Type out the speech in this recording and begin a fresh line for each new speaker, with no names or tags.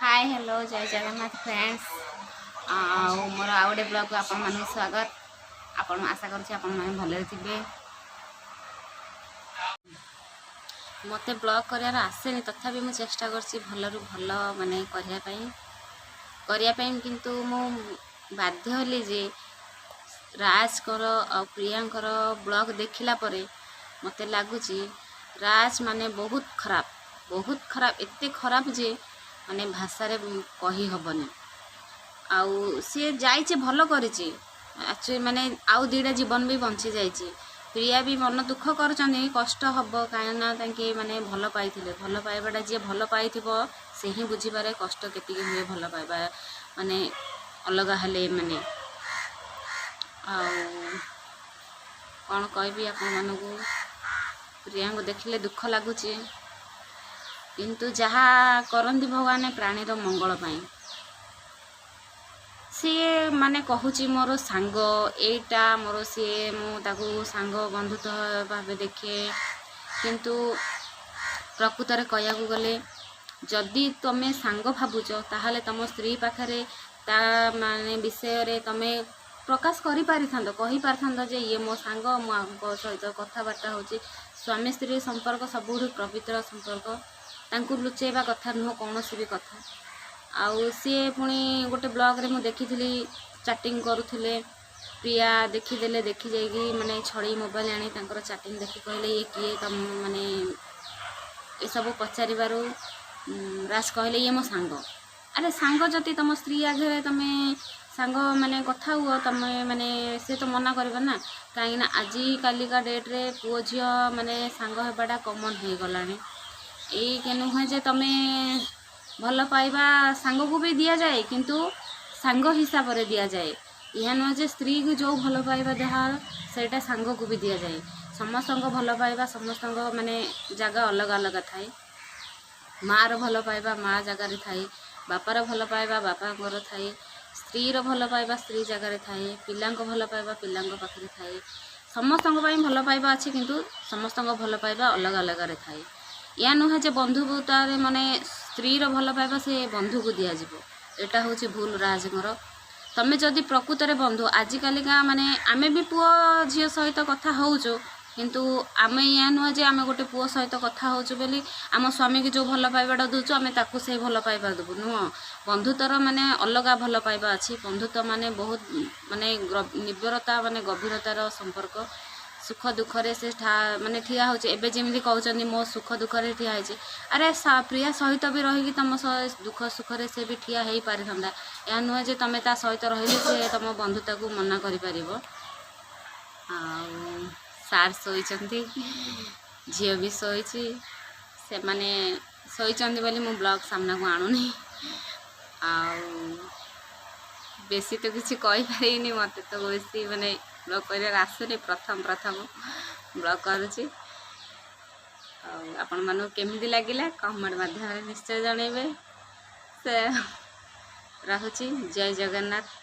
ହାଏ, hello, ଜୟ Jagannath friends. ଆଉ ମୋର ଆଉ ଗୋଟେ ବ୍ଲଗ୍କୁ ଆପଣମାନଙ୍କୁ ସ୍ୱାଗତ। ଆପଣ ଆଶା କରୁଛି ଆପଣମାନେ ଭଲରେ ଥିବେ। ମୋତେ ବ୍ଲଗ୍ କରିବାର ଆସେନି, ତଥାପି ମୁଁ ଚେଷ୍ଟା କରୁଛି ଭଲରୁ ଭଲ ମାନେ କରିବା ପାଇଁ। କିନ୍ତୁ ମୁଁ ବାଧ୍ୟ ହେଲି ଯେ ରାଜଙ୍କର ଆଉ ପ୍ରିୟାଙ୍କର ବ୍ଲଗ୍ ଦେଖିଲା ପରେ ମୋତେ ଲାଗୁଛି ରାଜ ମାନେ ବହୁତ ଖରାପ, ବହୁତ ଖରାପ, ଏତେ ଖରାପ ଯେ ମାନେ ଭାଷାରେ କହିହେବନି। ଆଉ ସିଏ ଯାଇଛି, ଭଲ କରିଛି ଆକ୍ଚୁଆଲି, ମାନେ ଆଉ ଦୁଇଟା ଜୀବନ ବି ବଞ୍ଚି ଯାଇଛି। ପ୍ରିୟା ବି ମନ ଦୁଃଖ କରୁଛନ୍ତି, କଷ୍ଟ ହେବ, କାହିଁକିନା ତାଙ୍କେ ମାନେ ଭଲ ପାଇଥିଲେ। ଭଲ ପାଇବାଟା ଯିଏ ଭଲ ପାଇଥିବ ସେ ହିଁ ବୁଝିପାରେ କଷ୍ଟ କେତିକି ହୁଏ ଭଲ ପାଇବା ମାନେ ଅଲଗା ହେଲେ ମାନେ। ଆଉ କ'ଣ କହିବି ଆପଣମାନଙ୍କୁ? ପ୍ରିୟାଙ୍କୁ ଦେଖିଲେ ଦୁଃଖ ଲାଗୁଛି, କିନ୍ତୁ ଯାହା କରନ୍ତି ଭଗବାନ ପ୍ରାଣୀର ମଙ୍ଗଳ ପାଇଁ। ସିଏ ମାନେ କହୁଛି ମୋର ସାଙ୍ଗ ଏଇଟା ମୋର ସିଏ, ମୁଁ ତାକୁ ସାଙ୍ଗ ବନ୍ଧୁତ୍ୱ ଭାବେ ଦେଖେ। କିନ୍ତୁ ପ୍ରକୃତରେ କହିବାକୁ ଗଲେ ଯଦି ତୁମେ ସାଙ୍ଗ ଭାବୁଛ, ତାହେଲେ ତୁମ ସ୍ତ୍ରୀ ପାଖରେ ତା ମାନେ ବିଷୟରେ ତୁମେ ପ୍ରକାଶ କରିପାରିଥାନ୍ତ, କହିପାରିଥାନ୍ତ ଯେ ଇଏ ମୋ ସାଙ୍ଗ, ମୁଁ ୟାଙ୍କ ସହିତ କଥାବାର୍ତ୍ତା ହେଉଛି। ସ୍ୱାମୀ ସ୍ତ୍ରୀ ସମ୍ପର୍କ ସବୁଠୁ ପବିତ୍ର ସମ୍ପର୍କ, ତାଙ୍କୁ ଲୁଚେଇବା କଥା ନୁହଁ କୌଣସି ବି କଥା। ଆଉ ସିଏ ପୁଣି ଗୋଟେ ବ୍ଲଗ୍ରେ ମୁଁ ଦେଖିଥିଲି ଚାଟିଂ କରୁଥିଲେ। ପ୍ରିୟା ଦେଖିଦେଲେ, ଦେଖି ଯାଇକି ମାନେ ଛଡ଼େଇ ମୋବାଇଲ ଆଣି ତାଙ୍କର ଚାଟିଂ ଦେଖି କହିଲେ, ଇଏ କିଏ ତମ? ମାନେ ଏସବୁ ପଚାରିବାରୁ ରାଜ କହିଲେ, ଇଏ ମୋ ସାଙ୍ଗ। ଆରେ ସାଙ୍ଗ ଯଦି ତମ ସ୍ତ୍ରୀ ଆଗରେ ତମେ ସାଙ୍ଗ ମାନେ କଥା ହୁଅ ତମେ, ମାନେ ସେ ତ ମନା କରିବ ନା। କାହିଁକିନା ଆଜିକାଲିକା ଡେଟ୍ରେ ପୁଅ ଝିଅ ମାନେ ସାଙ୍ଗ ହେବାଟା କମନ୍ ହେଇଗଲାଣି। ଏଇ ନୁହେଁ ଯେ ତମେ ଭଲ ପାଇବା ସାଙ୍ଗକୁ ବି ଦିଆଯାଏ, କିନ୍ତୁ ସାଙ୍ଗ ହିସାବରେ ଦିଆଯାଏ। ଏହା ନୁହେଁ ଯେ ସ୍ତ୍ରୀକୁ ଯେଉଁ ଭଲ ପାଇବା ଯାହା ସେଇଟା ସାଙ୍ଗକୁ ବି ଦିଆଯାଏ। ସମସ୍ତଙ୍କ ଭଲ ପାଇବା ସମସ୍ତଙ୍କ ମାନେ ଜାଗା ଅଲଗା ଅଲଗା ଥାଏ। ମାଆର ଭଲ ପାଇବା ମା ଜାଗାରେ ଥାଏ, ବାପାର ଭଲ ପାଇବା ବାପାଙ୍କର ଥାଏ, ସ୍ତ୍ରୀର ଭଲ ପାଇବା ସ୍ତ୍ରୀ ଜାଗାରେ ଥାଏ, ପିଲାଙ୍କ ଭଲ ପାଇବା ପିଲାଙ୍କ ପାଖରେ ଥାଏ। ସମସ୍ତଙ୍କ ପାଇଁ ଭଲ ପାଇବା ଅଛି, କିନ୍ତୁ ସମସ୍ତଙ୍କ ଭଲ ପାଇବା ଅଲଗା ଅଲଗାରେ ଥାଏ। ଏହା ନୁହେଁ ଯେ ବନ୍ଧୁତାରେ ମାନେ ସ୍ତ୍ରୀର ଭଲ ପାଇବା ସେ ବନ୍ଧୁକୁ ଦିଆଯିବ। ଏଇଟା ହେଉଛି ଭୁଲ ରାଜଙ୍କର। ତମେ ଯଦି ପ୍ରକୃତରେ ବନ୍ଧୁ, ଆଜିକାଲିକା ମାନେ ଆମେ ବି ପୁଅ ଝିଅ ସହିତ କଥା ହେଉଛୁ, କିନ୍ତୁ ଆମେ ୟା ନୁହେଁ ଯେ ଆମେ ଗୋଟେ ପୁଅ ସହିତ କଥା ହେଉଛୁ ବୋଲି ଆମ ସ୍ୱାମୀକି ଯେଉଁ ଭଲ ପାଇବାଟା ଦେଉଛୁ, ଆମେ ତାକୁ ସେଇ ଭଲ ପାଇବା ଦେବୁ। ନୁହଁ, ବନ୍ଧୁତ୍ୱର ମାନେ ଅଲଗା ଭଲ ପାଇବା ଅଛି। ବନ୍ଧୁତ୍ୱ ମାନେ ବହୁତ ମାନେ ନିବିଡ଼ତା, ମାନେ ଗଭୀରତାର ସମ୍ପର୍କ। ସୁଖ ଦୁଃଖରେ ସେ ମାନେ ଠିଆ ହେଉଛି। ଏବେ ଯେମିତି କହୁଛନ୍ତି ମୋ ସୁଖ ଦୁଃଖରେ ଠିଆ ହେଇଛି, ଆରେ ପ୍ରିୟା ସହିତ ବି ରହିକି ତୁମ ସହ ଦୁଃଖ ସୁଖରେ ସେ ବି ଠିଆ ହେଇପାରିଥାନ୍ତା। ଏହା ନୁହେଁ ଯେ ତୁମେ ତା ସହିତ ରହିଲେ ସେ ତୁମ ବନ୍ଧୁତାକୁ ମନା କରିପାରିବ। ଆଉ ସାର୍ ଶୋଇଛନ୍ତି, ଝିଅ ବି ଶୋଇଛି। ସେମାନେ ଶୋଇଛନ୍ତି ବୋଲି ମୁଁ ବ୍ଲଗ୍ ସାମ୍ନାକୁ ଆଣୁନି। ଆଉ ବେଶୀ ତ କିଛି କହିପାରିବିନି। ମୋତେ ତ ବେଶୀ ମାନେ ବ୍ଲଗ୍ କରିବାର ଆସୁନି, ପ୍ରଥମ ପ୍ରଥମ ବ୍ଲଗ୍ କରୁଛି। ଆଉ ଆପଣମାନଙ୍କୁ କେମିତି ଲାଗିଲା କମେଣ୍ଟ ମାଧ୍ୟମରେ ନିଶ୍ଚୟ ଜଣାଇବେ। ସେ ରହୁଛି, ଜୟ ଜଗନ୍ନାଥ।